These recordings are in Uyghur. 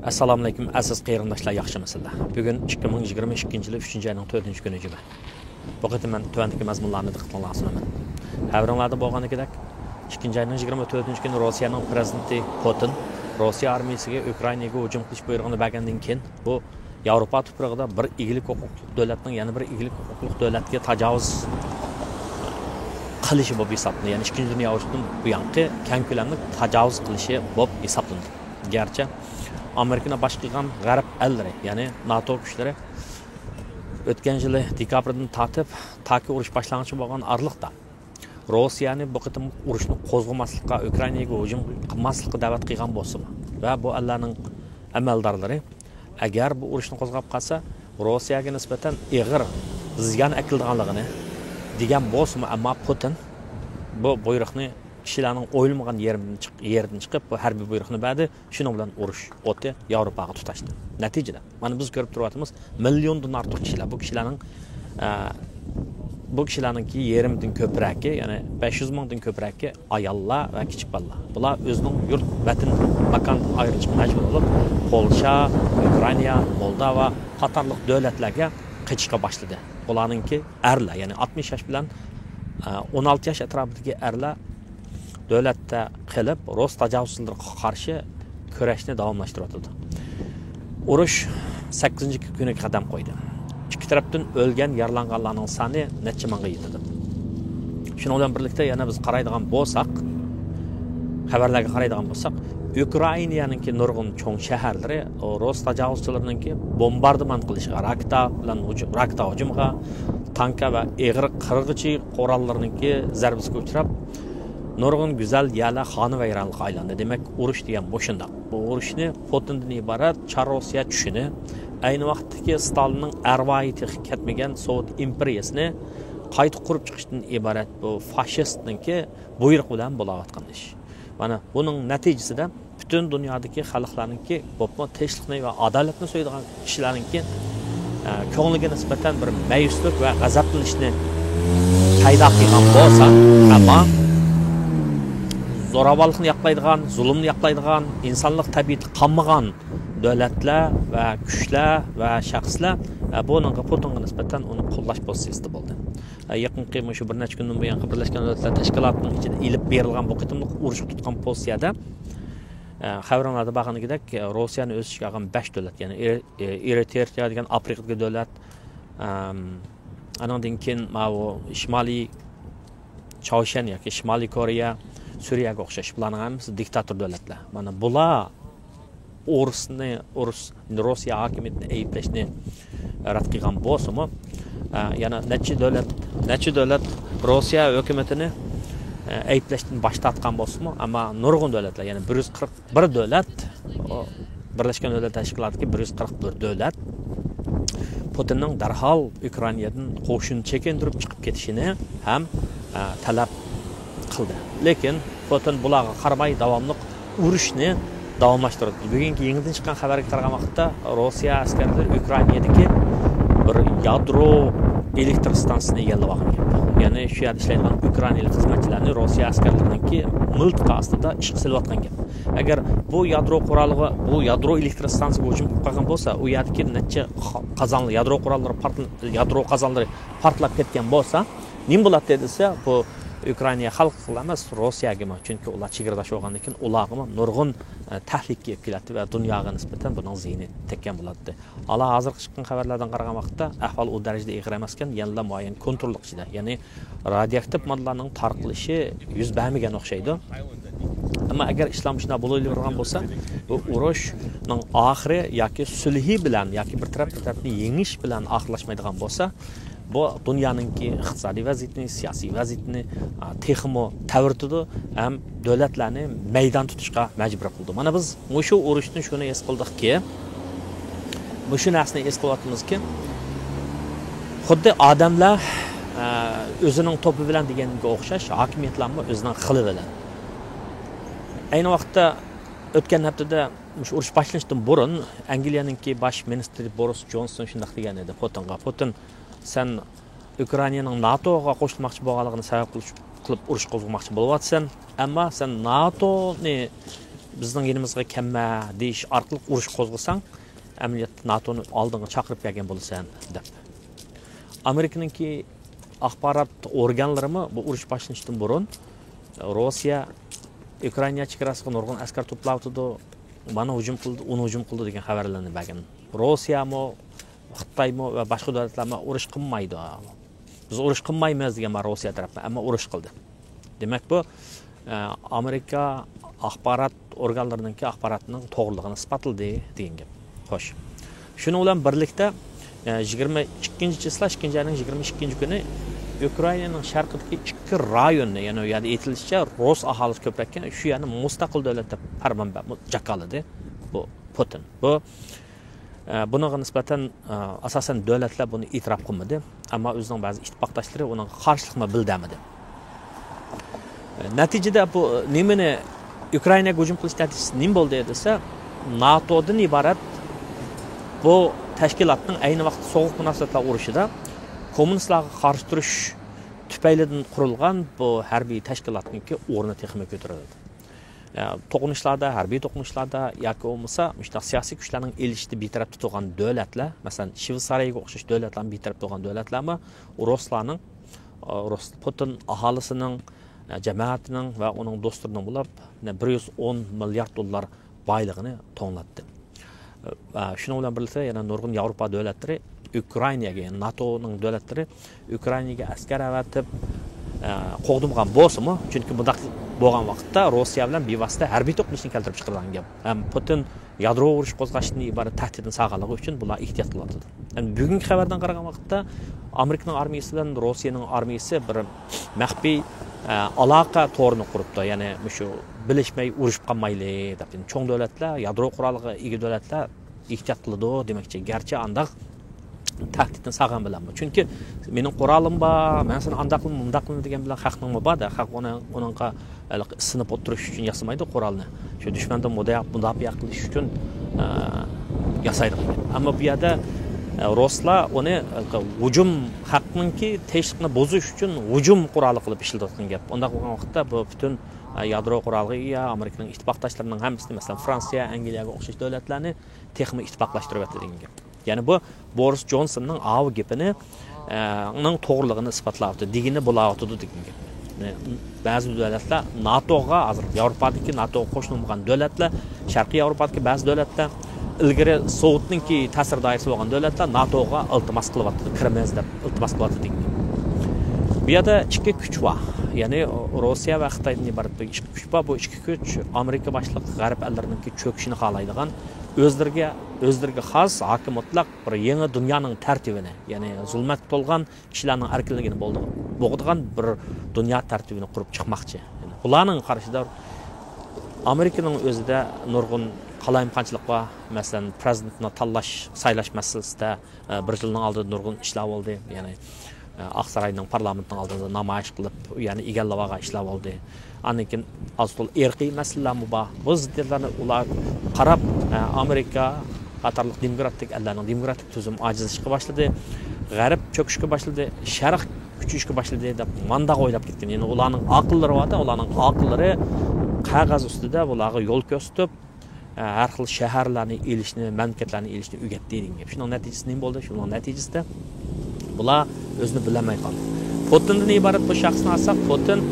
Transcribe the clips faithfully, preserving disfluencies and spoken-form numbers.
ئەسسالامۇئەلەيكۇم، ئەزىز قېرىنداشلار، ياخشىمۇسىلەر؟ بۈگۈن ئىككى مىڭ يىگىرمە ئىككىنچى يىلى ئۈچىنچى ئاينىڭ تۆتىنچى كۈنى، جۈمە. بۇ قېتىم مەن تۆۋەندىكى مەزمۇنلارنى دىققىتىڭلارغا سۇنىمەن. خەۋىرىڭلاردا بولغىنىدەك، ئىككىنچى ئاينىڭ يىگىرمە تۆتىنچى كۈنى روسىيەنىڭ پىرېزىدېنتى پۇتىن روسىيە ئارمىيەسىگە ئۇكرائىناگە ھۇجۇم قىلىش بۇيرۇغىنى بەرگەندىن كېيىن، بۇ ياۋروپا تۇپرىقىدا بىر ئىگىلىك ھوقۇقلۇق دۆلەتنىڭ يەنە بىر ئىگىلىك ھوقۇقلۇق دۆلەتكە تاجاۋۇز قىلىشى بولۇپ ھېسابلىنىدۇ. يەنى ئىككىنچى دۇنيا ئۇرۇشىدىن بۇيانقى كەڭ كۆلەملىك تاجاۋۇز قىلىشى بولۇپ ھېسابلىنىدۇ. گەرچە ئامېرىكىنى باش قىلغان غەرب ئەللىرى، يەنى ناتو كۈچلىرى ئۆتكەن يىلى دېكابىردىن تارتىپ تاكى ئۇرۇش باشلانغۇچە بولغان ئارىلىقتا روسىيەنى بۇ قېتىملىق ئۇرۇشنى قوزغىماسلىققا، ئۇكرائىناگە ھۇجۇم قىلماسلىققا دەۋەت قىلغان بولسىمۇ ۋە بۇ ئەللەرنىڭ ئەمەلدارلىرى ئەگەر بۇ ئۇرۇشنى قوزغاپ قالسا، روسىيەگە نىسبەتەن ئېغىر زىيان ئەكېلىدىغانلىقىنى دېگەن بولسىمۇ، ئەمما پۇتىن بۇ بۇيرۇقنى كىشىلەرنىڭ ئويلىمىغان يېرىدىن چىق-، يېرىدىن چىقىپ، بۇ ھەربىي بۇيرۇقنى بەردى. شۇنىڭ بىلەن ئۇرۇش ئوتى ياۋروپاغا تۇتاشتى. نەتىجىدە، مانا بىز كۆرۈپ تۇرۇۋاتىمىز، مىليوندىن ئارتۇق كىشىلەر، بۇ كىشىلەرنىڭ، ئە، بۇ كىشىلەرنىڭكى يېرىمدىن كۆپرەكى، يەنى بەش يۈز مىڭدىن كۆپرەكى ئاياللار ۋە كىچىك بالىلار. بۇلار ئۆزىنىڭ يۇرت، ۋەتەن، ماكاندىن ئايرىلىشقا مەجبۇر بولۇپ، پولشا، ئۇكرائىنا، مولداۋا قاتارلىق دۆلەتلەرگە قېچىشقا باشلىدى. بۇلارنىڭكى ئەرلەر، يەنى ئاتمىش ياش بىلەن، ئە، ئون ئالتە ياش ئەتراپىدىكى ئەرلەر دۆلەتتە قېلىپ، رۇس تاجاۋۇزچىلىرىغا قارشى كۈرەشنى داۋاملاشتۇرۇۋاتىدۇ. ئۇرۇش سەككىزىنچى كۈنىگە قەدەم قويدى. ئىككى تەرەپتىن ئۆلگەن، يارىلانغانلارنىڭ سانى نەچچە مىڭغا يېتىدۇ. شۇنىڭ بىلەن بىرلىكتە يەنە بىز قارايدىغان بولساق، خەۋەرلەرگە قارايدىغان بولساق، ئۇكرائىنانىڭكى نۇرغۇن چوڭ شەھەرلىرى رۇس تاجاۋۇزچىلىرىنىڭكى بومباردىمان قىلىشىغا، راكېتا بىلەن ھۇجۇم، راكېتا ھۇجۇمىغا، تانكا ۋە ئېغىر قىرغۇچى قوراللىرىنىڭكى زەربىسىگە ئۇچراپ، نۇرغۇن گۈزەل يەرلەر خانىۋەيرانلىققا ئايلاندى. دېمەك، ئۇرۇش دېگەن مۇشۇنداق. بۇ ئۇرۇشنى پۇتىندىن ئىبارەت چار روسىيە چۈشىنى، ئەينى ۋاقىتتىكى ستالىننىڭ ئەرۋايى تېخى كەتمىگەن سوۋېت ئىمپېرىيىسىنى قايتا قۇرۇپ چىقىشتىن ئىبارەت بۇ فاشىستنىڭكى بۇيرۇقى بىلەن بولاۋاتقان ئىش. مانا بۇنىڭ نەتىجىسىدە پۈتۈن دۇنيادىكى خەلقلەرنىڭكى، بولۇپمۇ تىنچلىقنى ۋە ئادالەتنى سۆيىدىغان كىشىلەرنىڭكى، ئە، كۆڭلىگە نىسبەتەن بىر مەيۈسلۈك ۋە غەزەپلىنىشنى پەيدا قىلغان بولسا، ئەمما زوراۋانلىقنى ياقلايدىغان، زۇلۇمنى ياقلايدىغان، ئىنسانلىق تەبىئىتى قانمىغان دۆلەتلەر ۋە كۈچلەر ۋە شەخسلەر، ئە، بۇنىڭغا، پۇتىنغا نىسبەتەن ئۇنى قوللاش پوزىتسىيىسىدە بولدى. ئە، يېقىنقى مۇشۇ بىر نەچچە كۈندىن بۇيانقى بىرلەشكەن دۆلەتلەر تەشكىلاتىنىڭ ئىچىدە ئېلىپ بېرىلغان بۇ قېتىملىق ئۇرۇشقا تۇتقان پوزىتسىيەدە، ئە، خەۋىرىڭلاردا بارغىنىدەك، ئە، روسىيەنى ئۆز ئىچىگە ئالغان بەش دۆلەت، يەنى ئېرى-، ئېرىترېيە دېگەن ئافرىقىدىكى دۆلەت، ئەم، ئانىڭدىن كېيىن ماۋۇ شىمالىي چاۋشيەن ياكى شىمالىي كورېيە، سۈرىيەگە ئوخشاش، بۇلارنىڭ ھەممىسى دىكتاتور دۆلەتلەر. مانا بۇلار ئورۇسنى، ئورۇس، روسىيە ھاكىمىيىتىنى ئەيىبلەشنى رەت قىلغان بولسىمۇ، ئە، يەنە نەچچە دۆلەت، نەچچە دۆلەت روسىيە ھۆكۈمىتىنى، ئە، ئەيىبلەشتىن باش تارتقان بولسىمۇ، ئەمما نۇرغۇن دۆلەتلەر، يەنى بىر يۈز قىرىق بىر دۆلەت، ئۇ بىرلەشكەن دۆلەتلەر تەشكىلاتىدىكى بىر يۈز قىرىق بىر دۆلەت پۇتىننىڭ دەرھال ئۇكرائىنادىن قوشۇن چېكىندۈرۈپ چىقىپ كېتىشىنى ھەم، ئە، تەلەپ قىلدى. لېكىن پۇتىن بۇلارغا قارىماي داۋاملىق ئۇرۇشنى داۋاملاشتۇرىدۇ. بۈگۈنكى يېڭىدىن چىققان خەۋەرگە قارىغان ۋاقىتتا، روسىيە ئەسكەرلىرى ئۇكرائىنادىكى بىر يادرو ئېلېكتر ستانسىسىنى ئىگىلەپ ئالغان گەپ. يەنى شۇ يەردە ئىشلەيدىغان ئۇكرائىنالىق خىزمەتچىلەرنى روسىيە ئەسكەرلىرىنىڭكى مىلتىقى ئاستىدا ئىشقا سېلىۋاتقان گەپ. ئەگەر بۇ يادرو قورالىغا، بۇ يادرو ئېلېكتر ستانسىسىغا ھۇجۇم قىلىپ قالغان بولسا، ئۇ يەردىكى نەچچە قا-، قازان، يادرو قوراللىرى پارتل-، يادرو قازانلىرى پارتلاپ كەتكەن بولسا، نېمە بولاتتى دېسە، بۇ ئۇكرائىنا خەلقىگىلا ئەمەس، روسىيەگىمۇ، چۈنكى ئۇلار چېگرىداش بولغاندىن كېيىن ئۇلارغىمۇ نۇرغۇن، ئە، تەھلىكە ئېلىپ كېلەتتى ۋە دۇنياغا نىسبەتەن بۇنىڭ زىيىنى تەگكەن بولاتتى. ھالا ھازىرقى چىققان خەۋەرلەردىن قارىغان ۋاقىتتا ئەھۋال ئۇ دەرىجىدە ئېغىر ئەمەسكەن، يەنىلا مۇئەييەن كونتروللۇق ئىچىدە، يەنى رادىيوئاكتىپ ماددىلارنىڭ تارقىلىشى يۈز بەرمىگەن ئوخشايدۇ. ئەمما ئەگەر ئىشلار مۇشۇنداق بولۇۋېرىدىغان بولسا، بۇ ئۇرۇشنىڭ ئاخىرى ياكى سۈلھى بىلەن ياكى بىر تەرەپ بىر تەرەپنى يېڭىش بىلەن ئاخىرلاشمايدىغان بولسا، بۇ دۇنيانىڭكى ئىقتىسادىي ۋەزىيىتىنى، سىياسىي ۋەزىيىتىنى، ئا، تېخىمۇ تەۋرىتىدۇ ھەم دۆلەتلەرنى مەيدان تۇتۇشقا مەجبۇر قىلىدۇ. مانا بىز مۇشۇ ئۇرۇشتىن شۇنى ھېس قىلدۇقكى، مۇشۇ نەرسىنى ھېس قىلىۋاتىمىزكى، خۇددى ئادەملەر، ئە، ئۆزىنىڭ توپى بىلەن دېگەنگە ئوخشاش، ھاكىمىيەتلەرمۇ ئۆزىنىڭ خىلى بىلەن. ئەينى ۋاقىتتا ئۆتكەن ھەپتىدە مۇشۇ ئۇرۇش باشلىنىشتىن بۇرۇن ئەنگلىيەنىڭكى باش مىنىستىرى بورىس جونسون شۇنداق دېگەن ئىدى پۇتىنغا: «پۇتىن، سەن ئۇكرائىنانىڭ ناتوغا قوشۇلماقچى بولغانلىقىنى سەۋەب قىلىش، قىلىپ ئۇرۇش قوزغىماقچى بولۇۋاتىسەن. ئەمما سەن ناتونى بىزنىڭ يېنىمىزغا كەلمە دېيىش ئارقىلىق ئۇرۇش قوزغىساڭ، ئەمەلىيەتتە ناتونى ئالدىڭغا چاقىرىپ كەلگەن بولىسەن، دەپ. ئامېرىكىنىڭكى ئاخبارات ئورگانلىرىمۇ بۇ ئۇرۇش باشلىنىشتىن بۇرۇن، روسىيە ئۇكرائىنا چېگراسىغا نۇرغۇن ئەسكەر توپلاۋاتىدۇ، مانا ھۇجۇم قىلدى، ئۇنى ھۇجۇم قىلدى دېگەن خەۋەرلەرنى بەرگەن. روسىيەمۇ، خىتايمۇ ۋە باشقا دۆلەتلەرمۇ ئۇرۇش قىلمايدۇ. بىز ئۇرۇش قىلمايمىز دېگەن بار روسىيە تەرەپتىن، ئەمما ئۇرۇش قىلدى. دېمەك، بۇ، ئە، ئامېرىكا ئاخبارات ئورگانلىرىنىڭكى ئاخباراتىنىڭ توغرىلىقىنى ئىسپاتلىدى دېگەن گەپ. خوش. شۇنىڭ بىلەن بىرلىكتە، ئە، يىگىرمە ئىككىنچى چىسلا، ئىككىنچى ئاينىڭ يىگىرمە ئىككىنچى كۈنى ئۇكرائىنانىڭ شەرقىدىكى ئىككى رايوننى، يەنى ئۇ يەردە ئېيتىلىشىچە، رۇس ئاھالىسى كۆپرەك ئىكەن، شۇ يەرنى مۇستەقىل دۆلەت دەپ پەرمان بەرمە جاكارلىدى بۇ پۇتىن. بۇ ئە، بۇنىڭغا نىسبەتەن، ئە، ئاساسەن دۆلەتلەر بۇنى ئېتىراپ قىلمىدى. ئەمما ئۆزىنىڭ بەزى ئىتتىپاقداشلىرى ئۇنىڭغا قارشىلىقمۇ بىلدۈرمىدى. ئە، نەتىجىدە بۇ نېمىنى، ئۇكرائىناغا ھۇجۇم قىلىش نەتىجىسى نېمە بولدى دېسە، ناتودىن ئىبارەت بۇ تەشكىلاتنىڭ ئەينى ۋاقىتتا سوغۇق مۇناسىۋەتلەر ئۇرۇشىدا كوممۇنىستلارغا قارشى تۇرۇش تۈپەيلىدىن قۇرۇلغان بۇ ھەربىي تەشكىلاتنىڭكى ئورنى تېخىمۇ كۆتۈرۈلدى. ئە، توقۇنۇشلاردا، ھەربىي توقۇنۇشلاردا ياكى بولمىسا مۇشۇنداق سىياسىي كۈچلەرنىڭ ئېلىشىشىدا بىتەرەپ تۇرغان دۆلەتلەر، مەسىلەن، شۋېتسارىيەگە ئوخشاش دۆلەتلەرمۇ بىتەرەپ تۇرغان دۆلەتلەرمۇ رۇسلارنىڭ، ئە، رۇس پۇتىن ئاھالىسىنىڭ، ئە، جامائىتىنىڭ ۋە ئۇنىڭ دوستلىرىنىڭ بولۇپ، يەنە بىر يۈز ئون مىليارد دوللار بايلىقىنى توڭلاتتى. ئە، شۇنىڭ بىلەن بىرلىكتە يەنە نۇرغۇن ياۋروپا دۆلەتلىرى ئۇكرائىناغا، يەنى ناتونىڭ دۆلەتلىرى ئۇكرائىناغا ئەسكەر ئەۋەتىپ، ئە، قوغدىمىغان بولسىمۇ، چۈنكى بۇنداق بولغان ۋاقىتتا روسىيە بىلەن بىۋاسىتە ھەربىي توقۇنۇشنى كەلتۈرۈپ چىقىرىدىغان گەپ. ھەم پۇتىن يادرو ئۇرۇش قوزغاشتىن ئىبارەت تەھدىتنى ساغانلىقى ئۈچۈن بۇلار ئېھتىيات قىلىۋاتىدۇ. ھەم بۈگۈنكى خەۋەردىن قارىغان ۋاقىتتا ئامېرىكىنىڭ ئارمىيىسى بىلەن روسىيەنىڭ ئارمىيىسى بىر مەخپىي، ئە، ئالاقە تورىنى قۇرۇپتۇ. يەنى مۇشۇ بىلىشمەي ئۇرۇشۇپ قالمايلى دەپ، يەنى چوڭ دۆلەتلەر، يادرو قورالىغا ئىگە دۆلەتلەر ئېھتىيات قىلىدۇ دېمەكچى. گەرچە ئانداق تەھدىتنى سالغان بىلەنمۇ. چۈنكى مېنىڭ قورالىم بار، مەن سېنى ئانداق قىلىمەن، مۇنداق قىلىمەن دېگەن بىلەن خەقنىڭمۇ بار-دە، خەق ئۇنى، ئۇنىڭغا ھېلىقى ئىسسىنىپ ئولتۇرۇش ئۈچۈن ياسىمايدۇ قورالنى. شۇ دۈشمەندىن مۇدا-، مۇداپىئە قىلىش ئۈچۈن، ئە، ياسايدىغان گەپ. ئەمما بۇ يەردە، ئە، رۇسلار ئۇنى، ھېلىقى ھۇجۇم، خەقنىڭكى تىنچلىقىنى بۇزۇش ئۈچۈن ھۇجۇم قورالى قىلىپ ئىشلىتىۋاتقان گەپ. ئۇنداق بولغان ۋاقىتتا بۇ پۈتۈن، ئە، يادرو قورالىغا ئىگە، ئامېرىكىنىڭ ئىتتىپاقداشلىرىنىڭ ھەممىسىنى، مەسىلەن، فرانسىيە، ئەنگلىيەگە ئوخشاش دۆلەتلەرنى تېخىمۇ ئىتتىپاقلاشتۇرۇۋەتتى دېگەن گەپ. يەنى بۇ بورىس جونسوننىڭ ئاۋۇ گېپىنى، ئە، نىڭ توغرىلىقىنى ئىسپاتلاۋاتىدۇ، دېگىنى بولاۋاتىدۇ دېگەن گەپ. يەنى بەزى دۆلەتلەر ناتوغا، ھازىر ياۋروپادىكى ناتوغا قوشۇلمىغان دۆلەتلەر، شەرقىي ياۋروپادىكى بەزى دۆلەتلەر، ئىلگىرى سوۋېتنىڭكى تەسىر دائىرىسى بولغان دۆلەتلەر ناتوغا ئىلتىماس قىلىۋاتىدۇ، كىرىمىز دەپ ئىلتىماس قىلىۋاتىدۇ دېگەن گەپ. بۇ يەردە ئىككى كۈچ بار. يەنى روسىيە ۋە خىتايدىن ئىبارەت بىر ئىككى كۈچ بار. بۇ ئىككى كۈچ ئامېرىكا باشلىق غەرب ئەللىرىنىڭكى چۆكۈشىنى خالايدىغان، ئۆزلىرىگە، ئۆزلىرىگە خاس ھاكىم مۇتلەق بىر يېڭى دۇنيانىڭ تەرتىپىنى، يەنى زۇلمەتكە تولغان كىشىلەرنىڭ ئەركىنلىكىنى بولدى-، بوغىدىغان بىر دۇنيا تەرتىپىنى قۇرۇپ چىقماقچى. يەنى بۇلارنىڭ قارىشىدا ئامېرىكىنىڭ ئۆزىدە نۇرغۇن قالايمىقانچىلىق بار. مەسىلەن، پىرېزىدېنتنى تاللاش، سايلاش مەسىلىسىدە، ئە، بىر يىلنىڭ ئالدىدا نۇرغۇن ئىشلار بولدى. يەنى، ئە، ئاقساراينىڭ پارلامېنتنىڭ ئالدىدا نامايىش قىلىپ، ئۇ يەرنى ئىگىلەۋالغان ئىشلار بولدى. ئاندىن كېيىن ئاز تولا ئىرقىي مەسىلىلەرمۇ بار. بۇ زىددىيەتلەرنى ئۇلار قاراپ، ئە، ئامېرىكا قاتارلىق دېموكراتىك ئەللەرنىڭ دېموكراتىك تۈزۈم ئاجىزلىشىشقا باشلىدى، غەرب چۆكۈشكە باشلىدى، شەرق كۈچىيىشكە باشلىدى دەپ مانداق ئويلاپ كەتكەن. يەنى ئۇلارنىڭ ئاقىللىرى بار-دە، ئۇلارنىڭ ئاقىللىرى قەغەز ئۈستىدە بۇلارغا يول كۆرسىتىپ، ھەر خىل شەھەرلەرنى ئېلىشنى، مەملىكەتلەرنى ئېلىشنى ئۆگەتتى دېگەن گەپ. شۇنىڭ نەتىجىسى نېمە بولدى؟ شۇنىڭ نەتىجىسىدە بۇلار ئۆزىنى بىلەلمەي قالدى. پۇتىندىن ئىبارەت بۇ شەخسنى ئالساق، پۇتىن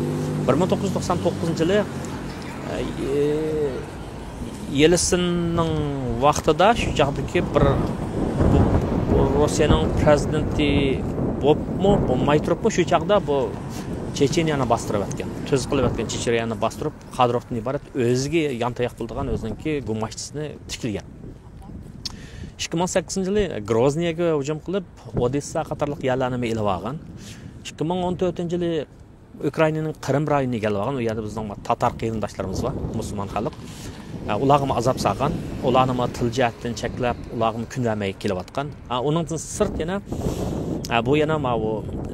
بىر مىڭ توققۇز يۈز توقسان توققۇزىنچى يىلى، ئە، يېلتسىننىڭ ۋاقتىدا شۇ چاغدىكى بىر، بۇ، بۇ روسىيەنىڭ پىرېزىدېنتى بولۇپمۇ، بولماي تۇرۇپمۇ، شۇ چاغدا بۇ چېچېنىيەنى باستۇرۇۋەتكەن، تۈز قىلىۋەتكەن، چېچېنىيەنى باستۇرۇپ، قادىروفتىن ئىبارەت ئۆزىگە يانتاياق بولىدىغان ئۆزىنىڭكى گۇمباچتىسىنى تىكلىگەن. ئىككى مىڭ سەككىزىنچى يىلى گروزنىيەگە ھۇجۇم قىلىپ، ئودېسسا قاتارلىق يەرلەرنىمۇ ئېلىۋالغان. ئىككى مىڭ ئون تۆتىنچى يىلى ئۇكرائىنانىڭ قىرىم رايونىنى ئىگىلىۋالغان. ئۇ يەردە بىزنىڭ تاتار قېرىنداشلىرىمىز بار، مۇسۇلمان خەلق. ئە، ئۇلارغىمۇ ئازاب سالغان، ئۇلارنىمۇ تىل جەھەتتىن چەكلەپ، ئۇلارغىمۇ كۈن بەرمەي كېلىۋاتقان. ئە، ئۇنىڭدىن سىرت يەنە، ئە، بۇ يەنە ماۋۇ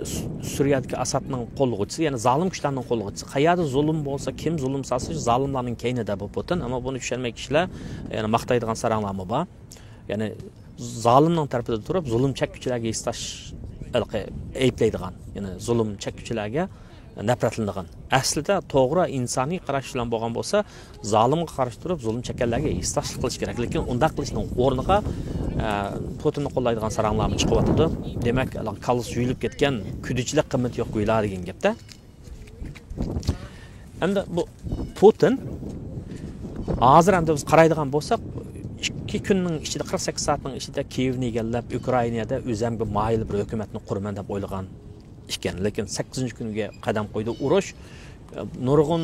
سۈ-، سۈرىيەدىكى ئاسادنىڭ قوللىغۇچىسى، يەنە زالىم كۈچلەرنىڭ قوللىغۇچىسى. قەيەردە زۇلۇم بولسا، كىم زۇلۇم سالسا، شۇ زالىملارنىڭ كەينىدە بۇ پۇتىن. ئەمما بۇنى چۈشەنمەي كىشىلەر يەنە ماختايدىغان ساراڭلارمۇ بار. يەنى زالىمنىڭ تەرىپىدە تۇرۇپ، زۇلۇم چەككۈچىلەرگە ھېسداش، ھېلىقى ئەيىبلەيدىغان، يەنى زۇلۇم چەككۈچىلەرگە نەپرەتلىنىدىغان. ئەسلىدە توغرا ئىنسانىي قاراش بىلەن بولغان بولسا، زالىمغا قارشى تۇرۇپ، زۇلۇم چەككەنلەرگە ھېسداشلىق قىلىش كېرەك. لېكىن ئۇنداق قىلىشنىڭ ئورنىغا، ئە، پۇتىننى قوللايدىغان ساراڭلارمۇ چىقىۋاتىدۇ. دېمەك، كاللىسى يۇيۇلۇپ كەتكەن كۈدىچىلىك قىممىتى يوق گويلا دېگەن گەپتە. ئەمدى بۇ پۇتىن ھازىر ئەمدى بىز قارايدىغان بولساق، ئىككى كۈننىڭ ئىچىدە، قىرىق سەككىز سائەتنىڭ ئىچىدە كىيېۋنى ئىگىلەپ، ئۇكرائىنادا ئۆزەمگە مايىل بىر ھۆكۈمەتنى قۇرىمەن دەپ ئويلىغان ئىكەن. لېكىن سەككىزىنچى كۈنگە قەدەم قويدى ئۇرۇش. نۇرغۇن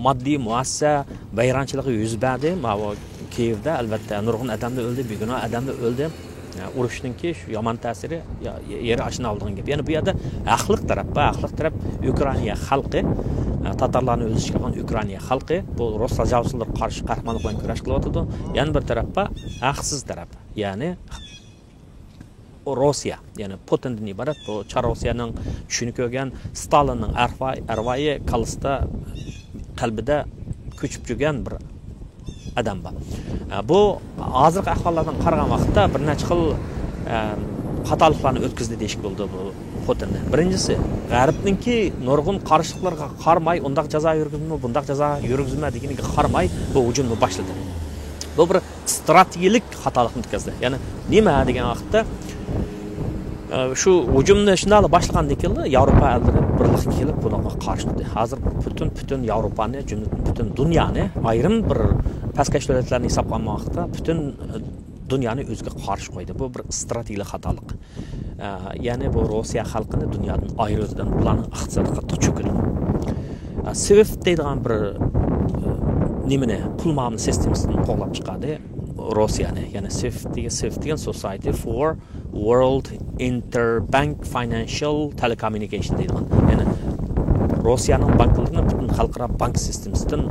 ماددىي مۇئەسسە ۋەيرانچىلىقى يۈز بەردى. ماۋۇ كىيېۋدا، ئەلۋەتتە، نۇرغۇن ئادەملەر ئۆلدى، بىگۇناھ ئادەملەر ئۆلدى. ئۇرۇشنىڭكى شۇ يامان تەسىرى يا-، يېرى ئاشۇنى ئالىدىغان گەپ. يەنى بۇ يەردە ھەقلىق تەرەپ بار، ھەقلىق تەرەپ ئۇكرائىنا خەلقى، تاتارلارنى ئۆز ئىچىگە ئالغان ئۇكرائىنا خەلقى بۇ رۇس تاجاۋۇزچىلىرىغا قارشى قەھرىمانلىق بىلەن كۈرەش قىلىۋاتىدۇ. يەنە بىر تەرەپ بار، ھەقسىز تەرەپ. يەنى روسىيە، يەنى پۇتىندىن ئىبارەت بۇ چار روسىيەنىڭ چۈشىنى كۆرگەن، ستالىننىڭ ئەرۋا-، ئەرۋايى كاللىسىدا، قەلبىدە كۆچۈپ يۈرگەن بىر ئادەم بار. ئە، بۇ ھازىرقى ئەھۋاللاردىن قارىغان ۋاقىتتا بىر نەچچە خىل، ئە، خاتالىقلارنى ئۆتكۈزدى دېيىشكە بولىدۇ بۇ پۇتىننى. بىرىنچىسى، غەربنىڭكى نۇرغۇن قارشىلىقلىرىغا قارىماي، ئۇنداق جازا يۈرگۈزمە، بۇنداق جازا يۈرگۈزمە دېگىنىگە قارىماي، بۇ ھۇجۇمنى باشلىدى. بۇ بىر ستراتېگىيەلىك خاتالىقنى ئۆتكۈزدى. يەنى نېمە دېگەن ۋاقىتتا، ئە، شۇ ھۇجۇمنى شۇنداقلا باشلىغاندىن كېيىن ياۋروپا ئەللىرى بىرلىككە كېلىپ بۇنىڭغا قارشى تۇردى. ھازىر پۈتۈن، پۈتۈن ياۋروپانى، جۈملىدىن پۈتۈن دۇنيانى، ئايرىم بىر پەسكەش دۆلەتلەرنى ھېسابقا ئالمىغان ۋاقىتتا پۈتۈن، ئە، دۇنيانى ئۆزىگە قارشى قويدى. بۇ بىر ستراتېگىيەلىك خاتالىق. ئە، يەنى بۇ روسىيە خەلقىنى دۇنيادىن ئايرىۋېتىدۇ. بۇلارنىڭ ئىقتىسادى قاتتىق چۆكىدۇ. ئە، سۋىفت دەيدىغان بىر، ئە، نېمىنى، پۇل مۇئامىلە سىستېمىسىدىن قوغلاپ چىقاردى روسىيەنى. يەنى سۋىفت دېگەن، سۋىفت دېگەن Society for World Interbank Financial Telecommunication دەيدىغان. يەنى روسىيەنىڭ بانكىلىرىنى پۈتۈن خەلقئارا بانك سىستېمىسىدىن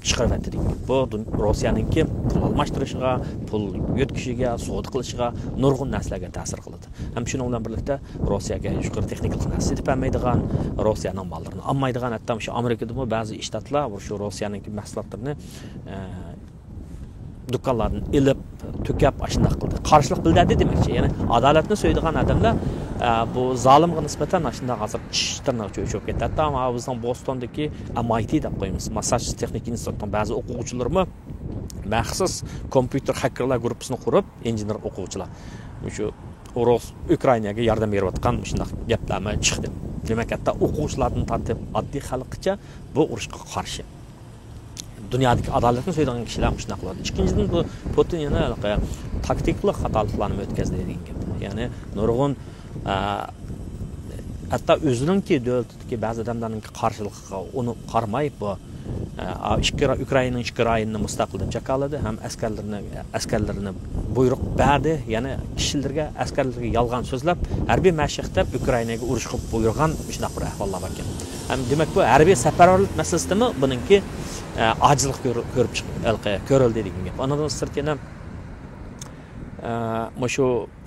چىقىرىۋەتتى دېگەن. بۇ دۇن-، روسىيەنىڭكى پۇل ئالماشتۇرۇشىغا، پۇل يۆتكىشىگە، سودا قىلىشىغا نۇرغۇن نەرسىلەرگە تەسىر قىلىدۇ. ھەم شۇنىڭ بىلەن بىرلىكتە روسىيەگە يۇقىرى تېخنىكىلىق نەرسە سېتىپ بەرمەيدىغان، روسىيەنىڭ ماللىرىنى ئالمايدىغان، ھەتتا شۇ ئامېرىكىدىمۇ بەزى شتاتلار شۇ روسىيەنىڭكى مەھسۇلاتلىرىنى، ئە، دۇكانلاردىن ئېلىپ، تۈكەپ، ئاشۇنداق قىلدى. قارشىلىق بىلدۈردى دېمەكچى. يەنى ئادالەتنى سۆيىدىغان ئادەملەر، ئە، بۇ زالىمغا نىسبەتەن ئاشۇنداق ھازىر چىش تىرنىقىچە ئۆچۈرۈپ كەتتى. ھەتتا ماۋۇ بىزنىڭ بوستوندىكى ئەم ئاي تى دەپ قويىمىز، ماسساچۇسېتس تېخنىكا ئىنستىتۇتىنىڭ بەزى ئوقۇغۇچىلىرىمۇ مەخسۇس كومپيۇتېر خەككېرلەر گۇرۇپپىسىنى قۇرۇپ، ئىنژېنېر ئوقۇغۇچىلار شۇ رۇس ئۇكرائىناگە ياردەم بېرىۋاتقان مۇشۇنداق گەپلەرمۇ چىقتى. دېمەك، ھەتتا ئوقۇغۇچىلاردىن تارتىپ ئاددىي خەلققىچە بۇ ئۇرۇشقا قارشى. دۇنيادىكى ئادالەتنى سۆيىدىغان كىشىلەر مۇشۇنداق قىلىدۇ. ئىككىنچىدىن، بۇ پۇتىن يەنە ھېلىقى تاكتىكىلىق خاتالىقلارنى ئۆتكۈزدى دېگەن گەپ. يەنى نۇرغۇن، ئە، ھەتتا ئۆزىنىڭكى دۆلىتىدىكى بەزى ئادەملەرنىڭ قارشىلىقىغا ئۇنى قارىماي، بۇ، ئە، ئىككى را-، ئۇكرائىنانىڭ ئىككى رايونىنى مۇستەقىل دەپ جاكارلىدى ھەم ئەسكەرلىرىنى، ئەسكەرلىرىنى بۇيرۇق بەردى. يەنى كىشىلىرىگە، ئەسكەرلىرىگە يالغان سۆزلەپ، ھەربىي مەشىق دەپ ئۇكرائىناگە ئۇرۇش قىلىپ بۇيرۇغان شۇنداق بىر ئەھۋاللار باركەن. ھەم دېمەك، بۇ ھەربىي سەپەرۋەرلىك مەسىلىسىدىمۇ بۇنىڭكى، ئە، ئاجىزلىق كۆر-، كۆرۈپ چىق-، ھېلىقى كۆرۈلدى دېگەن گەپ. ئانىڭدىن سىرت يەنە، ئە، مۇشۇ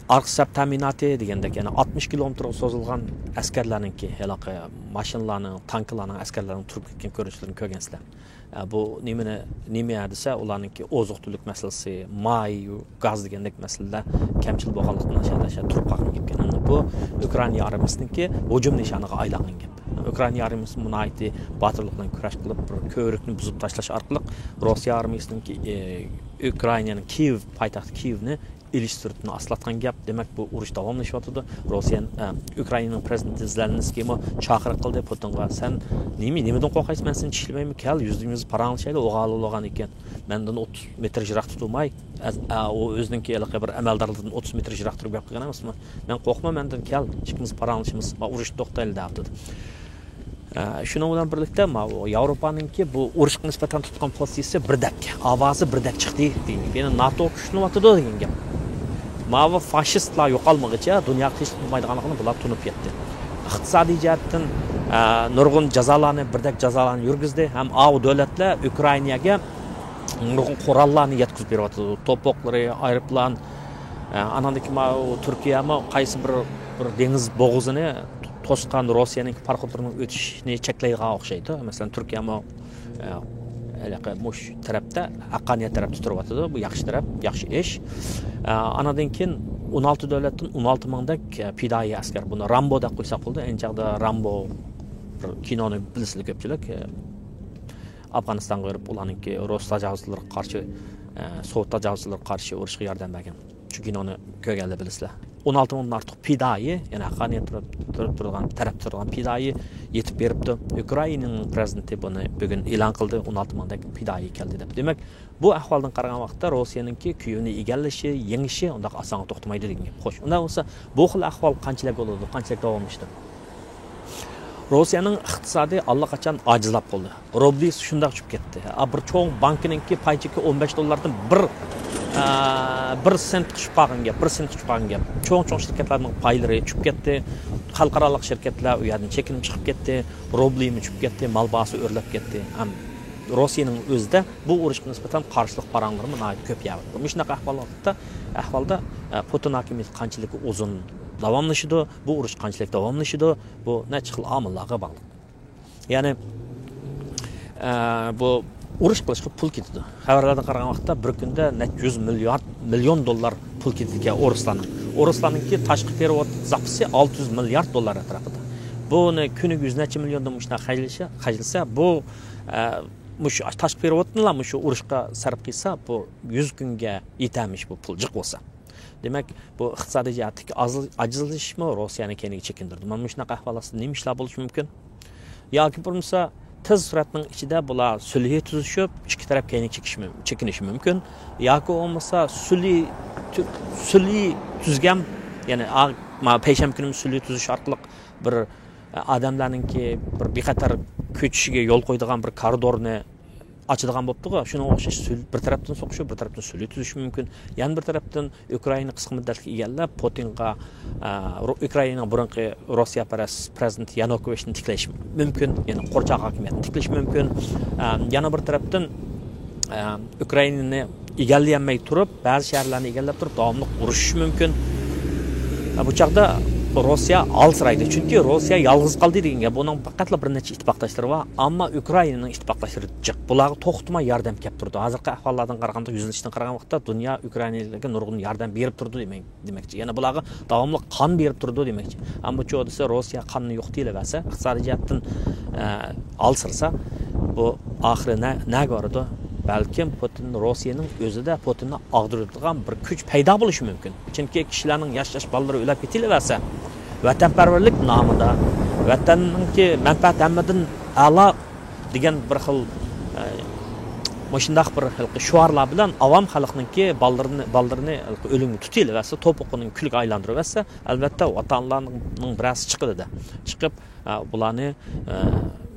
ئارقا سەپ تەمىناتى دېگەندەك، يەنە ئاتمىش كىلومېتىرغا سوزۇلغان ئەسكەرلەرنىڭكى، ھېلىقى ماشىنىلارنىڭ، تانكىلارنىڭ، ئەسكەرلەرنىڭ تۇرۇپ كەتكەن كۆرۈنۈشلىرىنى كۆرگەنسىلەر. ئە، بۇ نېمىنى، نېمە دېسە، ئۇلارنىڭكى ئوزۇق-تۈلۈك مەسىلىسى، ماي، گاز دېگەندەك مەسىلىلەر كەمچىل بولغانلىقتىن، ئاشۇ، ئاشۇ تۇرۇپ قالغان گەپكەن. ئەمدى بۇ ئۇكرائىنا ئارمىيىسىنىڭكى ھۇجۇم نىشانىغا ئايلانغان گەپ. ئۇكرائىنا ئارمىيىسى ناھايىتى باتۇرلۇق بىلەن كۈرەش قىلىپ، بىر كۆۋرۈكنى بۇزۇپ تاشلاش ئارقىلىق روسىيە ئارمىيىسىنىڭكى، ئى، ئۇكرائىنانىڭ كىيېۋ، پايتەخت كىيېۋنى ئېلىش سۈرئىتىنى ئاستىلاتقان گەپ. دېمەك، بۇ ئۇرۇش داۋاملىشىۋاتىدۇ. روسىيە، ئە، ئۇكرائىنانىڭ پرېزىدېنتى زېلېنسكىيمۇ چاقىرىق قىلدى پۇتىنغا، «سەن نېمە، نېمىدىن قورقايسەن؟ مەن سېنى چىشلىمەيمەن، كەل، يۈزدىن يۈز پاراڭلىشايلى.» ئۇ غالىب بولغان ئىكەن. مەندىن ئوتتۇز مېتىر يىراقتا تۇرماي، ئە، ئە، ئۇ ئۆزىنىڭكى ھېلىقى بىر ئەمەلدارلىرىدىن ئوتتۇز مېتىر يىراق تۇرۇپ گەپ قىلغان ئەمەسمۇ؟ «مەن قورقما، مەندىن كەل، ئىككىمىز پاراڭلىشىمىز، ما ئۇرۇشنى توختايلى» دەۋاتىدۇ. ئە، شۇنىڭ بىلەن بىرلىكتە، ماۋۇ ياۋروپانىڭكى بۇ ئۇرۇشقا نىسبەتەن تۇتقان پوزىتسىيىسى بىردەك، ئاۋازى بىردەك چىقتى دېگەن گەپ. يەنى ناتو كۈچلىنىۋاتىدۇ دېگەن گەپ. ماۋۇ فاشىستلار يوقالمىغىچە دۇنيا تىنچلىق بولمايدىغانلىقىنى بۇلار تونۇپ يەتتى. ئىقتىسادىي جەھەتتىن، ئە، نۇرغۇن جازالارنى، بىردەك جازالارنى يۈرگۈزدى ھەم ئاۋۇ دۆلەتلەر ئۇكرائىناگە نۇرغۇن قوراللارنى يەتكۈزۈپ بېرىۋاتىدۇ. توپۇقلىرى، ئايروپىلان، ئە، ئاناندىن كېيىن ماۋۇ تۈركىيەمۇ قايسى بىر، بىر دېڭىز بوغۇزىنى توسقان روسىيەنىڭ پاراخوتلىرىنىڭ ئۆتۈشىنى چەكلەيدىغان ئوخشايدۇ. مەسىلەن، تۈركىيەمۇ، ئە، ھېلىقى مۇش تەرەپتە، ھەققانىيەت تەرەپتە تۇرۇۋاتىدۇ. بۇ ياخشى تەرەپ، ياخشى ئىش. ئە، ئاناندىن كېيىن ئون ئالتە دۆلەتتىن ئون ئالتە مىڭدەك، ئە، پىدائىي ئەسكەر. بۇنى رامبو دەپ قويساق بولىدۇ. ئەينى چاغدا رامبو بىر كىنونى بىلىسىلەر كۆپچىلىك. ئە، ئافغانىستانغا بېرىپ، ئۇلارنىڭكى رۇس تاجاۋۇزچىلىرىغا قارشى، ئە، سوۋېت تاجاۋۇزچىلىرىغا قارشى ئۇرۇشقا ياردەم بەرگەن. شۇ كىنونى كۆرگەنلەر بىلىسىلەر. ئون ئالتە مىڭدىن ئارتۇق پىدائىي، يەنى ھەققانىيەت تۇرۇپ، تۇرۇپ تۇرغان، تەرەپ تۇرغان پىدائىي يېتىپ بېرىپتۇ. ئۇكرائىنىنىڭ پىرېزىدېنتى بۇنى بۈگۈن ئېلان قىلدى، ئون ئالتە مىڭدەك پىدائىي كەلدى دەپ. دېمەك، بۇ ئەھۋالدىن قارىغان ۋاقىتتا روسىيەنىڭكى كىيېۋنى ئىگىلىشى، يېڭىشى ئۇنداق ئاسانغا توختىمايدۇ دېگەن گەپ. خوش، ئۇنداق بولسا بۇ خىل ئەھۋال قانچىلىك بولىدۇ، قانچىلىك داۋاملىشىدۇ؟ روسىيەنىڭ ئىقتىسادى ئاللىقاچان ئاجىزلاپ قالدى. روبلى شۇنداق چۈشۈپ كەتتى. ئا، بىر چوڭ بانكىنىڭكى پاي چېكى ئون بەش دوللاردىن بىر، ئا، بىر سېنتقا چۈشۈپ قالغان گەپ، بىر سېنتقا چۈشۈپ قالغان گەپ. چوڭ-چوڭ شىركەتلەرنىڭ پايلىرى چۈشۈپ كەتتى. خەلقئارالىق شىركەتلەر ئۇ يەردىن چېكىنىپ چىقىپ كەتتى. روبلىمۇ چۈشۈپ كەتتى، مال باھاسى ئۆرلەپ كەتتى. ھەم روسىيەنىڭ ئۆزىدە بۇ ئۇرۇشقا نىسبەتەن قارشىلىق پاراڭلىرىمۇ ناھايىتى كۆپ يەۋاتىدۇ. مۇشۇنداق ئەھۋالدا، ئەھۋالدا، ئە، پۇتىن ھاكىمىيىتى قانچىلىك ئۇزۇن داۋاملىشىدۇ، بۇ ئۇرۇش قانچىلىك داۋاملىشىدۇ، بۇ نەچچە خىل ئامىللارغا باغلىق. يەنى، ئە، بۇ ئۇرۇش قىلىشقا پۇل كېتىدۇ. خەۋەرلەردىن قارىغان ۋاقىتتا بىر كۈندە نەچچە يۈز مىليارد، مىليون دوللار پۇل كېتىدىكەن ئورۇسلارنىڭ. ئورۇسلارنىڭكى تاشقى پېرېۋوت زاپىسى ئالتە يۈز مىليارد دوللار ئەتراپىدا. بۇنى كۈنىگە يۈز نەچچە مىليوندىن مۇشۇنداق خەجلىسە، خەجلىسە، بۇ، ئە، مۇشۇ تاشقى پېرېۋوتنىلا مۇشۇ ئۇرۇشقا سەرپ قىلسا، بۇ يۈز كۈنگە يېتەرمىش بۇ پۇل جىق بولسا. دېمەك، بۇ ئىقتىسادىي جەھەتتىكى ئاز-، ئاجىزلىشىشمۇ روسىيەنى كەينىگە چېكىندۈرىدۇ. مانا مۇشۇنداق ئەھۋال ئاستىدا نېمە ئىشلار بولۇشى مۇمكىن؟ ياكى بولمىسا تېز سۈرئەتنىڭ ئىچىدە بۇلار سۈلھى تۈزۈشۈپ، ئىككى تەرەپ كەينىگە چېكىشى مۇم-، چېكىنىشى مۇمكىن. ياكى بولمىسا سۈلھى تۈ-، سۈلھى تۈزگەن، يەنى ئا-، ما-، پەيشەنبە كۈنى سۈلھى تۈزۈش ئارقىلىق بىر، ئە، ئادەملەرنىڭكى بىر بىخەتەر كۆچۈشىگە يول قويىدىغان بىر كارىدورنى ئاچىدىغان بوپتىغۇ. شۇنىڭغا ئوخشاش سۈل-، بىر تەرەپتىن سوقۇشۇپ، بىر تەرەپتىن سۈلھى تۈزۈشى مۇمكىن. يەنە بىر تەرەپتىن ئۇكرائىنا قىسقا مۇددەتلىك ئىگىلەپ، پۇتىنغا، ئە، رۇ-، ئۇكرائىنانىڭ بۇرۇنقى روسىيەپەرەس پىرېزىدېنتى يانۇكوۋىچنى تىكلەش مۇمكىن. يەنى قورچاق ھاكىمىيەتنى تىكلىشى مۇمكىن. ئە، يەنە بىر تەرەپتىن، ئە، ئۇكرائىنانى ئىگىلىيەلمەي تۇرۇپ، بەزى شەھەرلەرنى ئىگىلەپ تۇرۇپ، داۋاملىق ئۇرۇشۇشى مۇمكىن. ئە، بۇ چاغدا روسىيە ھالسىرايدۇ. چۈنكى روسىيە يالغۇز قالدى دېگەن گەپ. ئۇنىڭ پەقەتلا بىر نەچچە ئىتتىپاقداشلىرى بار، ئەمما ئۇكرائىنانىڭ ئىتتىپاقداشلىرى جىق. بۇلارغا توختىماي ياردەم كەپ تۇرىدۇ. ھازىرقى ئەھۋاللاردىن قارىغاندا، يۈزلىنىشتىن قارىغان ۋاقىتتا دۇنيا ئۇكرائىنالىقلارغا نۇرغۇن ياردەم بېرىپ تۇرىدۇ دېمەك-، دېمەكچى. يەنى بۇلارغا داۋاملىق قان بېرىپ تۇرىدۇ دېمەكچى. ئەمما چۇ دېسە، روسىيە قاننى يوقىتىۋەرسە، ئىقتىسادىي جەھەتتىن، ئە، ھالسىرىسا، بۇ ئاخىرى نە-، نەگە بارىدۇ؟ بەلكىم پۇتىن روسىيەنىڭ ئۆزىدە پۇتىننى ئاغدۇرىدىغان بىر كۈچ پەيدا بولۇشى مۇمكىن. چۈنكى كىشىلەرنىڭ ياش-ياش بالىلىرى ئۆلۈپ كېتىۋەرسە، ۋەتەنپەرۋەرلىك نامىدا، ۋەتەننىڭكى مەنپەئەتى ھەممىدىن ئەلا دېگەن بىر خىل، ئە، مۇشۇنداق بىر ھېلىقى شوئارلار بىلەن ئاۋام خەلقنىڭكى بالىلىرىنى، بالىلىرىنى ھېلىقى ئۆلۈمگە تۇتۇۋېتىۋەتسە، توپ ئوقىنىڭ كۈلىگە ئايلاندۇرۇۋەتسە، ئەلۋەتتە، ۋە تالىبانلارنىڭ بىرەرسى چىقىدۇ-دە. چىقىپ، ئە، بۇلارنى، ئە،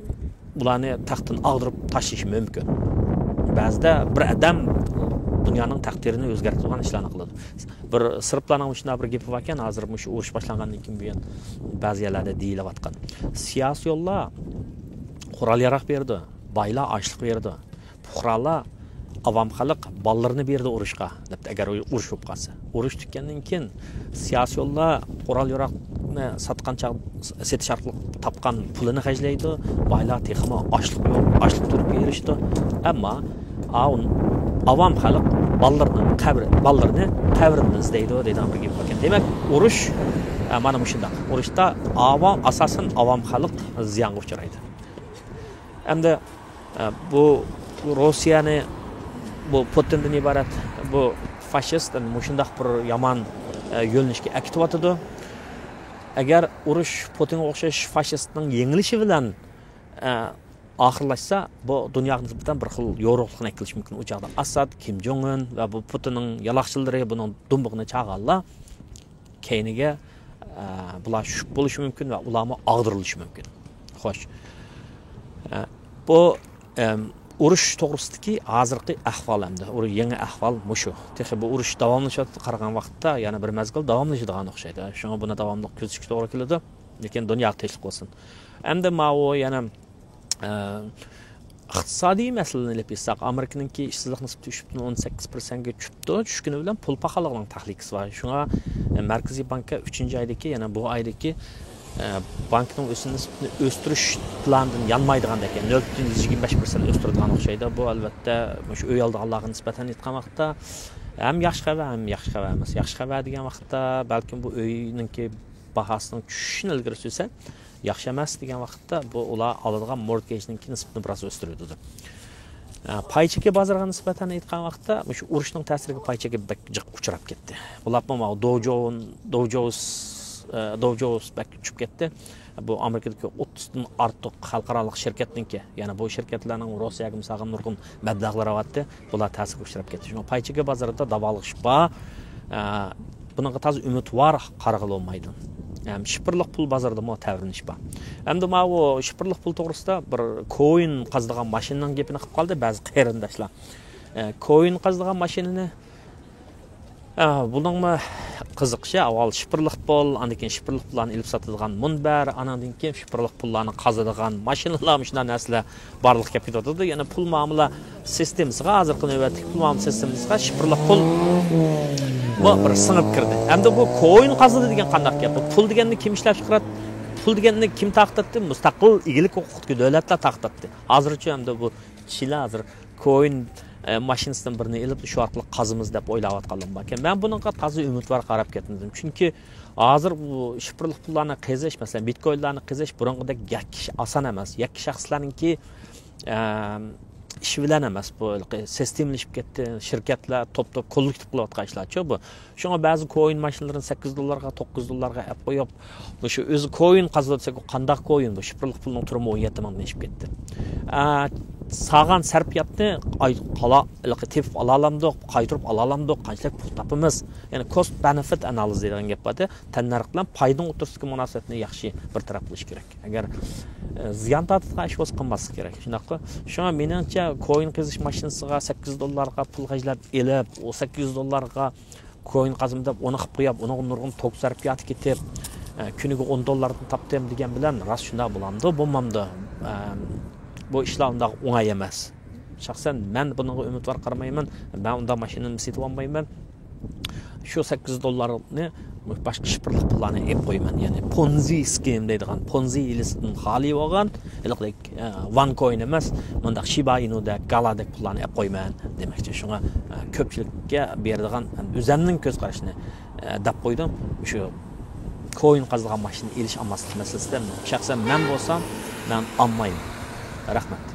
بۇلارنى تەختتىن ئاغدۇرۇپ تاشلىشى مۇمكىن. بەزىدە بىر ئادەم دۇنيانىڭ تەقدىرىنى ئۆزگەرتىدىغان ئىشلارنى قىلىدۇ. بىر سېربلارنىڭ مۇشۇنداق بىر گېپى باركەن، ھازىر مۇشۇ ئۇرۇش باشلانغاندىن كېيىن بۇيان بەزى يەرلەردە دېيىلىۋاتقان. سىياسىيونلار قورال-ياراغ بېرىدۇ، بايلار ئاشلىق بېرىدۇ. پۇقرالار، ئاۋام خەلق بالىلىرىنى بېرىدۇ ئۇرۇشقا، دەپتۇ، ئەگەر ئۇرۇش بولۇپ قالسا. ئۇرۇش تۈگىگەندىن كېيىن سىياسىيونلار قورال-ياراغنى ساتقان چاغ، سېتىش ئارقىلىق تاپقان پۇلىنى خەجلەيدۇ، بايلار تېخىمۇ ئاشلىق يول، ئاشلىق تۈرتكىگە ئېرىشىدۇ. ئەمما ئاۋۇن-، ئاۋام خەلق بالىلىرىنىڭ قەبرە-، بالىلىرىنى قەبرىدىن ئىزدەيدۇ دەيدىغان بىر گەپ باركەن. دېمەك، ئۇرۇش، ئە، مانا مۇشۇنداق. ئۇرۇشتا ئاۋام، ئاساسەن ئاۋام خەلق زىيانغا ئۇچرايدۇ. ئەمدى، ئە، بۇ روسىيەنى، بۇ پۇتىندىن ئىبارەت بۇ فاشىست مۇشۇنداق بىر يامان، ئە، يۆنىلىشكە ئەكېتىۋاتىدۇ. ئەگەر ئۇرۇش پۇتىنغا ئوخشاش فاشىستنىڭ يېڭىلىشى بىلەن، ئە، ئاخىرلاشسا، بۇ دۇنياغا نىسبەتەن بىر خىل يورۇقلۇقنى ئەكېلىشى مۇمكىن. ئۇ چاغدا ئاساد، كىم جوڭ ئۇن ۋە بۇ پۇتىننىڭ يالاقچىلىرى بۇنىڭ دۇمبىقىنى چاغانلار كەينىگە، ئە، بۇلار چۈشۈپ بولۇشى مۇمكىن ۋە ئۇلارمۇ ئاغدۇرۇلۇشى مۇمكىن. خوش. ئە، بۇ، ئەم، ئۇرۇش توغرىسىدىكى ھازىرقى ئەھۋال ئەمدى. ئۇرۇ-، يېڭى ئەھۋال مۇشۇ. تېخى بۇ ئۇرۇش داۋاملىشىۋاتىدۇ، قارىغان ۋاقىتتا يەنە بىر مەزگىل داۋاملىشىدىغان ئوخشايدۇ. شۇڭا بۇنى داۋاملىق كۆزىتىشكە توغرا كېلىدۇ. لېكىن دۇنياغا تىنچلىق بولسۇن. ئەمدى ماۋۇ يەنە، ئە، ئىقتىسادىي مەسىلىنى ئېلىپ ئېيتساق، ئامېرىكىنىڭكى ئىشسىزلىق نىسبىتى ئۈچ پۈتۈن ئون سەككىز پىرسەنتكە چۈشۈپتۇ. چۈشكىنى بىلەن پۇل پاخاللىقىنىڭ تەھلىكىسى بار. شۇڭا، ئە، مەركىزىي بانكا ئۈچىنچى ئايدىكى، يەنى بۇ ئايدىكى، ئە، بانكىنىڭ ئۆسۈم نىسبىتىنى ئۆستۈرۈش پىلانىدىن يانمايدىغاندەك، يەنى نۆل پۈتۈن يۈز يىگىرمە بەش پىرسەنت ئۆستۈرىدىغان ئوخشايدۇ. بۇ، ئەلۋەتتە، مۇشۇ ئۆي ئالىدىغانلارغا نىسبەتەن ئېيتقان ۋاقىتتا ھەم ياخشى خەۋەر، ھەم ياخشى خەۋەر ئەمەس. ياخشى خەۋەر دېگەن ۋاقىتتا، بەلكىم بۇ ئۆينىڭكى باھاسىنىڭ چۈشۈشىنى ئىلگىرى سۈرسە، ياخشى ئەمەس دېگەن ۋاقىتتا، بۇ ئۇلار ئالىدىغان مورتگېجنىڭكى نىسبىتىنى بىراز ئۆستۈرۈۋېتىدۇ. ئە، پاي چېكى بازىرىغا نىسبەتەن ئېيتقان ۋاقىتتا، مۇشۇ ئۇرۇشنىڭ تەسىرىگە پاي چېكى بەك جىق ئۇچراپ كەتتى. بولۇپمۇ ماۋۇ دو جون-، دو جونس، ئە، دو جونس بەك چۈشۈپ كەتتى. بۇ ئامېرىكىدىكى ئوتتۇزدىن ئارتۇق خەلقئارالىق شىركەتنىڭكى، يەنى بۇ شىركەتلەرنىڭ روسىيەگە مىسالغا نۇرغۇن مەبلەغلىرى بارتى. بۇلار تەسىرگە ئۇچراپ كەتتى. شۇڭا پاي چېكى بازىرىدا داۋالغۇش بار. ئە، بۇنىڭغا تازا ئۈمىدۋار قارىغىلى بولمايدۇ. ئە، شىفىرلىق پۇل بازىرىدىمۇ تەۋرىنىش بار. ئەمدى ماۋۇ شىفىرلىق پۇل توغرىسىدا بىر كوين قازىدىغان ماشىنىنىڭ گېپىنى قىلىپ قالدى بەزى قېرىنداشلار. ئە، كوين قازىدىغان ماشىنىنى، ئە، بۇنىڭمۇ قىزىقىشى، ئاۋۋال شىفىرلىق پۇل، ئاندىن كېيىن شىفىرلىق پۇللارنى ئېلىپ ساتىدىغان مۇنبەر، ئاناندىن كېيىن شىفىرلىق پۇللارنى قازىدىغان ماشىنىلار، مۇشۇنداق نەرسىلەر بارلىققا كېلىپ كېتىۋاتىدۇ. يەنى پۇل مۇئامىلە سىستېمىسىغا، ھازىرقى نۆۋەتتىكى پۇل مۇئامىلە سىستېمىسىغا شىفىرلىق پۇل بۇ بىر سىڭىپ كىردى. ئەمدى بۇ كوين قازىدى دېگەن قانداق گەپ؟ بۇ پۇل دېگەننى كىم ئىشلەپ چىقىراتتى؟ پۇل دېگەننى كىم تارقىتاتتى؟ مۇستەقىل ئىگىلىك ھوقۇقىدىكى دۆلەتلەر تارقىتاتتى. ھازىرچۇ ئەمدى بۇ كىشىلەر ھازىر كوين، ئە، ماشىنىسىدىن بىرنى ئېلىپ، شۇ ئارقىلىق قازىمىز دەپ ئويلاۋاتقانلىرىمۇ باركەن. مەن بۇنىڭغا تازا ئۈمىدۋار قاراپ كەتمىدىم. چۈنكى ھازىر بۇ شىفىرلىق پۇللارنى قېزىش، مەسىلەن، بىتكوينلارنى قېزىش بۇرۇنقىدەك يەككە ئىش ئاسان ئەمەس. يەككە شەخسلەرنىڭكى، ئە، ئىشى بىلەن ئەمەس، بۇ ھېلىقى سىستېمىلىشىپ كەتتى. شىركەتلەر توپ-توپ كوللېكتىپ قىلىۋاتقان ئىشلارچۇ بۇ. شۇڭا بەزى كوين ماشىنىلىرىنى سەككىز دوللارغا، توققۇز دوللارغا ئەپ قويۇپ، مۇشۇ ئۆزى كوين قازىدۇ دېسەك، ئۇ قانداق كوين بۇ؟ شىفىرلىق پۇلنىڭ تۈرىمۇ ئون يەتتە مىڭدىن ئېشىپ كەتتى. ئە، سالغان سەرپىياتنى ئھېلىقى تېپىپ ئالالامدۇق، قايتۇرۇپ ئالالامدۇق، قانچىلىك پۇل تاپىمىز؟ يەنى كوست بېنېفىت ئانالىز دەيدىغان گەپ بار-دە، تەننەرخ بىلەن پايدىنىڭ ئوتتۇرىسىدىكى مۇناسىۋەتنى ياخشى بىر تەرەپ قىلىش كېرەك. ئەگەر، ئە، زىيان تارتىدىغان ئىش بولسا قىلماسلىق كېرەك. شۇنداققۇ؟ شۇڭا مېنىڭچە كوين قېزىش ماشىنىسىغا سەككىز دوللارغا پۇل خەجلەپ ئېلىپ، ئۇ سەككىز يۈز دوللارغا كوين قازىمەن دەپ ئۇنى قىلىپ قويۇپ، ئۇنىڭغا نۇرغۇن توك سەرپىياتى كېتىپ، ئە، كۈنىگە ئون دوللاردىن تاپتىم دېگەن بىلەن راست شۇنداق بولامدۇ، بولمامدۇ؟ ئە، بۇ ئىشلار ئۇنداق ئوڭاي ئەمەس. شەخسەن مەن بۇنىڭغا ئۈمىدۋار قارىمايمەن. مەن ئۇنداق ماشىنىنى سېتىۋالمايمەن. شۇ سەككىز دوللارنى باشقا شىفىرلىق پۇللارنى ئېلىپ قويىمەن. يەنى پونزى سكېم دەيدىغان، پونزى ھىيلىسىدىن خالىي بولغان، ھېلىقىدەك، ئە، ۋانكوين ئەمەس، مۇنداق شىبا ئىنۇدەك، گالادەك پۇللارنى ئېلىپ قويىمەن دېمەكچى. شۇڭا، ئە، كۆپچىلىككە بېرىدىغان ئۆزەمنىڭ كۆز قارىشىنى، ئە، دەپ قويدۇم. شۇ كوين قازىدىغان ماشىنا ئېلىش ئالماسلىق مەسىلىسىدە شەخسەن مەن بولسام، مەن ئالمايمەن. رەھمەت.